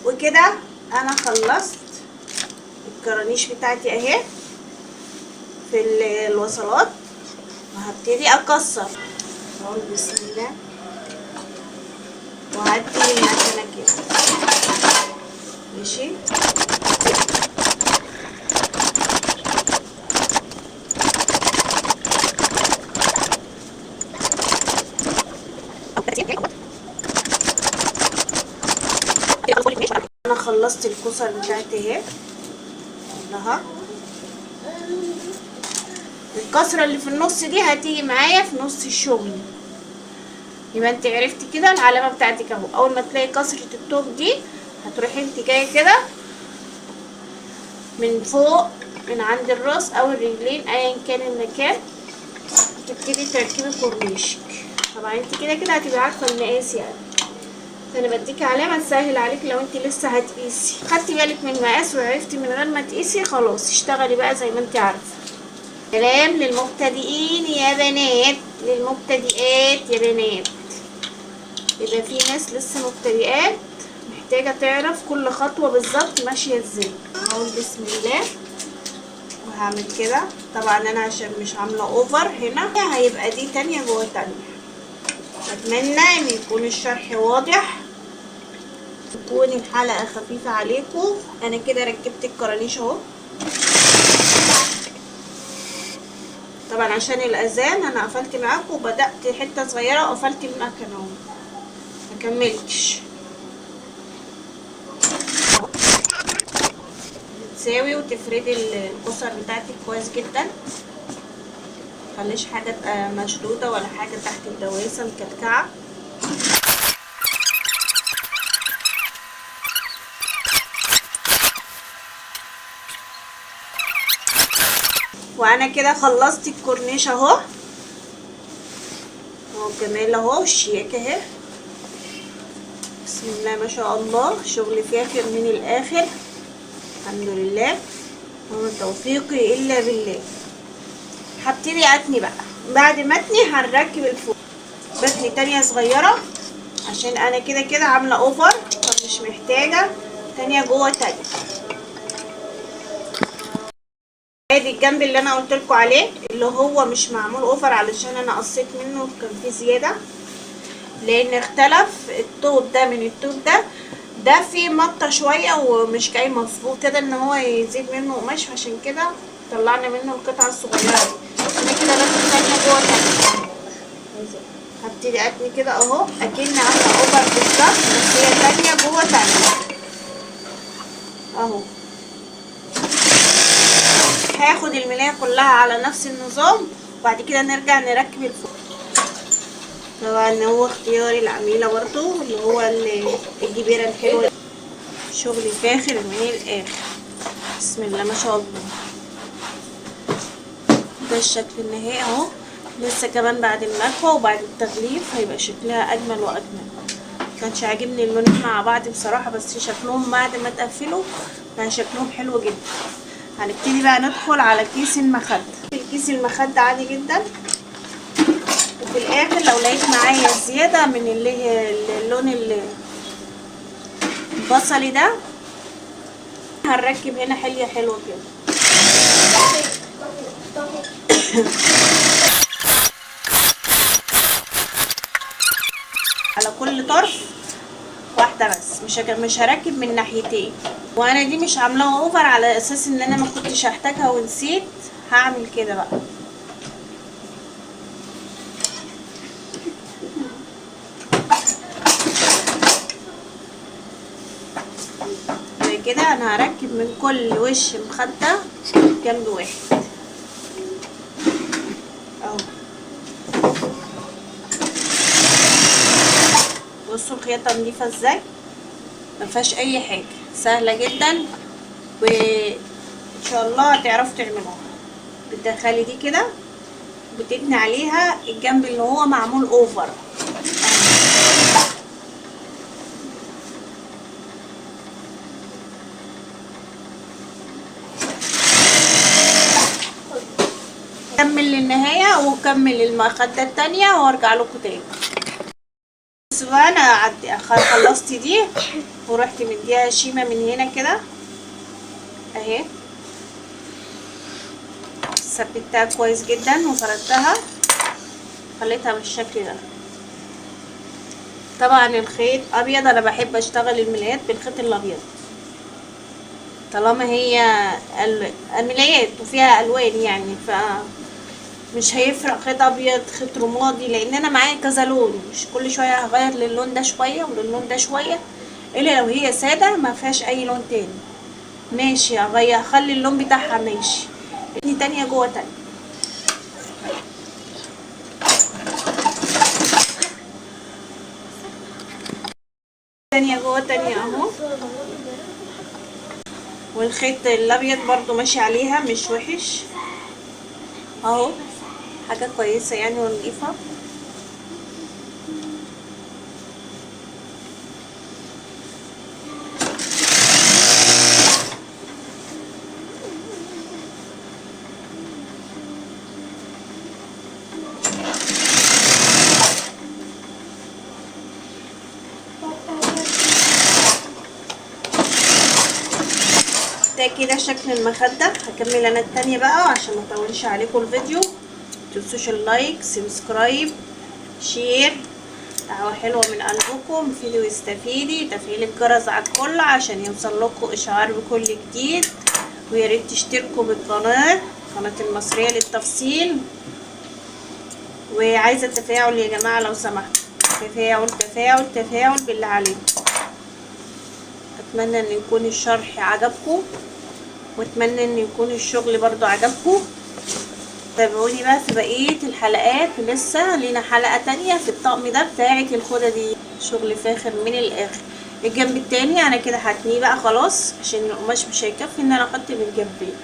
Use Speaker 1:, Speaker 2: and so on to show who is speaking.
Speaker 1: وكده انا خلصت الكرانيش بتاعتي اهي في الوصلات، وهبتدي اكسر. اقول بسم الله، وهدي المكنه كده. ماشي. انا خلصت الكسر بتاعتي اهي كلها. الكسرة اللي في النص دي هتيجي معايا في نص الشغل، يبقى انت عرفتي كده العلامة بتاعتك اهو. اول ما تلاقي كسره التوب دي هتروحي انت جاية كده من فوق من عند الراس او الرجلين ايا كان المكان، تبتدي تركبي كورنيشك. طبعا انت كده كده هتبقي عارفه المقاس يعني، انا بديكي علامة تسهل عليك لو انت لسه هتقيسي. خدتي بالك من المقاس وعرفتي من غير ما تقيسي، خلاص اشتغلي بقى زي ما انت عارفه. كلام للمبتدئين يا بنات، للمبتدئات يا بنات. يبقى في ناس لسه مبتدئات محتاجه تعرف كل خطوة بالظبط ماشية ازاي. هقول بسم الله وهعمل كده. طبعا انا عشان مش عامله اوفر هنا هيبقى دي تانية جوه تانية. اتمنى ان يكون الشرح واضح، تكون الحلقة خفيفة عليكم. انا كده ركبت الكرانيش اهو. طبعا عشان الاذان انا قفلت معاكم وبدات حتة صغيرة وقفلت المكنه اهو، ما كملتش. بتساوي وتفردي الكسر بتاعتك كويس جدا، متخليش حاجة مشدودة ولا حاجة تحت الدواسه مكلكعه. وانا كده خلصت الكورنيش اهو، اهو جميل اهو الشياكه اهي. بسم الله ما شاء الله، شغل فاخر من الاخر الحمد لله، وما توفيقي الا بالله. هبتدي اتني بقى. بعد ما اتني هنركب الفوق بتني تانية صغيرة، عشان انا كده كده عاملة اوفر فمش محتاجة تانية جوه تانية. ادي الجنب اللي انا قلت لكم عليه اللي هو مش معمول over علشان انا قصيت منه كان فيه زيادة، لان اختلف الطوب ده من الطوب ده، ده فيه مطة شوية ومش جاي مظبوط كده ان هو يزيد منه قماش، عشان كده طلعنا منه القطعة الصغيرة دي. انا كده باخد تانية جوه تانية، هبتدي اتني كده اهو اكن عاملة over بالظبط، بس هي تانية جوه تانية اهو. هاخد الملاية كلها على نفس النظام، وبعد كده نرجع نركب الفوق. طبعا هو اختياري العميلة برضو اللي هو الجبيرة الحلوة، شغل فاخر من الاخر. بسم الله ما شاء الله، ده الشكل النهائي اهو. لسه كمان بعد المكوى وبعد التغليف هيبقى شكلها اجمل واجمل. كانش عاجبني اللونين مع بعض بصراحة، بس شكلهم بعد ما تقفلوا بقى شكلهم حلو جدا. هنبتدي بقى ندخل على كيس المخدة. الكيس المخدة عادي جدا، وفي الاخر لو لقيت معايا زيادة من اللي هي اللون البصلي ده هنركب هنا حلية حلوة كده. على كل طرف واحدة بس، مش هركب من ناحيتين. وانا دي مش عاملاها اوفر على اساس ان انا ما كنتش هحتاجها ونسيت، هعمل كده بقى. كده انا هركب من كل وش مخدة جنب واحد اهو. بصوا الخياطة نضيفة ازاي، ما فيهاش اي حاجة، سهلة جدا وان شاء الله هتعرفوا تعملوها. بتدخلي دي كده بتتني عليها الجنب اللي هو معمول اوفر. كمل للنهاية وكمل المخدة التانية وارجع لكم تاني. بصوا بقى انا خلصت دي ورحت مديها شيمه من هنا كده اهي، ثبتها كويس جدا وفردتها، خليتها بالشكل ده. طبعا الخيط ابيض، انا بحب اشتغل الملايات بالخيط الابيض طالما هي الملايات وفيها الوان يعني، ف مش هيفرق خيط ابيض خيط رمادي، لان انا معايا كذا لون، مش كل شوية هغير للون ده شوية وللون ده شوية، الا لو هي ساده ما فيهاش اي لون تاني ماشي اغير اخلي اللون بتاعها ماشي. دي تانية جوه تانية. تانية جوه تانية اهو. والخيط الابيض برضو ماشي عليها مش وحش اهو، حاجة كويسة يعني ونضيفة. ده كده شكل المخدة. هكمل انا التانية بقى عشان ما اطولش عليكم الفيديو. متنسوش ال like، subscribe، share، دعوة حلوة من قلبكم، فيديو استفيدي، تفعيل الجرس على الكل عشان يوصل لكم اشعار بكل جديد، ويا ريت تشتركوا بالقناة، قناة المصرية للتفصيل. وعايزة تفاعل يا جماعة لو سمحتوا، تفاعل تفاعل تفاعل بالله عليكم. اتمنى ان يكون الشرح عجبكم، واتمنى ان يكون الشغل برضو عجبكم. تابعوني بقى في بقية الحلقات، لسه لينا حلقة تانية في الطقم ده بتاعة الخدة دي، شغل فاخر من الاخر. الجنب التاني انا كده هتنيه بقى خلاص عشان القماش مش هيكفي ان انا احط من الجنبين.